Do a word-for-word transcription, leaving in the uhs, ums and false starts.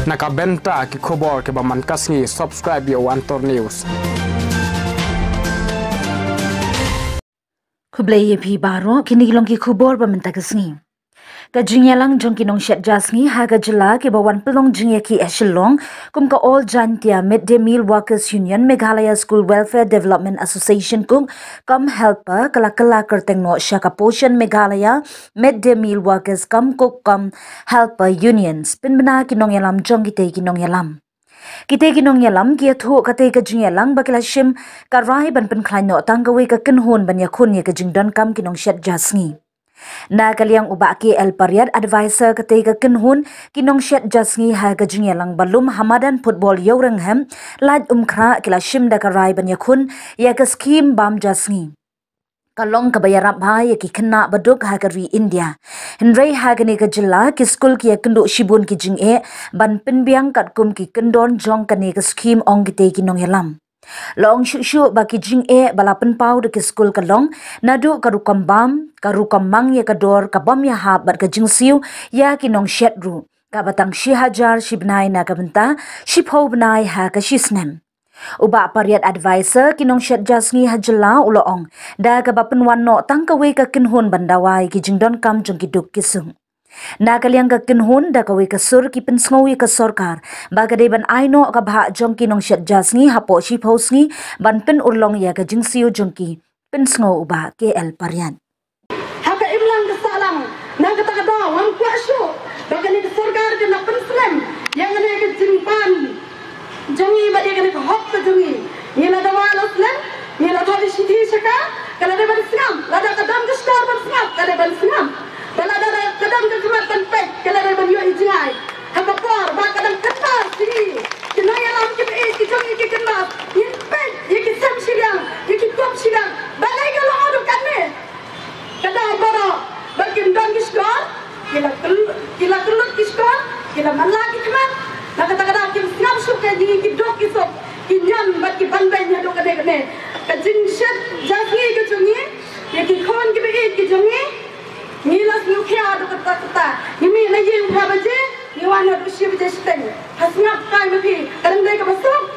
Na ka bynta ki khubor kiba man ka sngi, subscribe ïa u Antor News. Khublei ïa phi baroh, kine ki long ki khubor ba mynta ka sngi. Ka jingïalang jong ki nongsiat ja sngi ha ka jylla kiba wan pynlong jingïakhih ha Shillong kum ka All Jaintia Mid Day Meal Workers Union, Meghalaya School Welfare Development Association Cook cum Helper ka la kylla kyrteng noh sha ka Poshan Meghalaya Mid Day Meal Workers cum Cook cum Helper Union, pynbna ki nongïalam jong kitei ki nongïalam. Kitei ki nongïalam ki ïathuh katei ka jingïalang ba ki la shim ka rai ban pynkhlaiñ noh tang kawei ka kynhun ban ïakhun ïa ka jingdonkam ki nongsiat ja sngi. Na ka liang u Bah K L Pariat, advisor katei ka kynhun ki nongsiat ja sngi ha ka jingïalang ba lum ha madan football Ïewryngham, Laitumkhrah, ki la shim da ka rai ban ïakhun ïa ka skhim bam ja sngi. Ka long kaba ïarap bha ïa ki khynnah baduk ha ka ri India. Hynrei ha kane ka jylla ki skul ki ïakynduh shibun ki jingeh ban pynbiang katkum ki kyndon jong kane ka skhim, ong kitei ki nongïalam. La ong shuh shuh ba ki jingeh ba la pynpaw da ki skul ka long naduh ka rukom bam, ka rukom mang ïa ka dor, ka bam ïahap bad ka jingsiew ïa ki nongsiat ruh, kaba tang shi hajar shi bnai na ka bynta shiphew bnai ha ka shi snem. U Bah Pariat, advisor ki nongsiat ja sngi ha jylla, u la ong da kaba pynwan noh tang kawei ka kynhun ban dawa ïa ki jingdonkam jong ki duk ki suk. Na ka liang ka kynhun da kawei ka sur ki pynsngew ïa ka sorkar ba ka dei ban ai noh ka bhah jong ki nongsiat ja sngi hapoh shiphew sngi ban pynurlong ïa ka jingsiew jong ki, pynsngew u Bah K L Pariat. Ha ka imlang ka sahlang, na kata ka daw ngam kwah shuh ba kane ka sorkar kan da pynslem ïa kane ka jingpan jong ngi bad ïa kane ka hok ka jong ngi. Ngi la dawa la slem, ngi la thoh shithi sha ka, ka la dei ban sngap, lada ka dam ka shkor ban sngap, ka dei ban sngap. Ba lada ka dam ka khmat ban peit, ka la dei ban ïoh i jngai. Ha ka por ba ka dang kyntas jong ngi ki nongïalam kiba ïeit ki jong ngi ki kyntas, ngin peit ïa ki sem shiliang, ïa ki kup shiliang. Balei ka long haduh katne? Ka dei baroh ba kim don ki shkor, ki la kyl-, ki la kyllut ki shkor, ki la manla ki khmat. Na kata ka daw kim sngap shuh ka jong ngi ki duk ki suk, ki niam bad ki banbeiñ haduh katne katne. Ka jingsiat ja sngi ka jong ngi ïa ki khun kiba ïeit ki jong ngi, ngi la sngewkhia haduh katta katta. Ngi mih na ïing phra baje, ngi wan haduh shi baje shiteng. Ha sngap kai ma phi, ka dang dei kaba suk,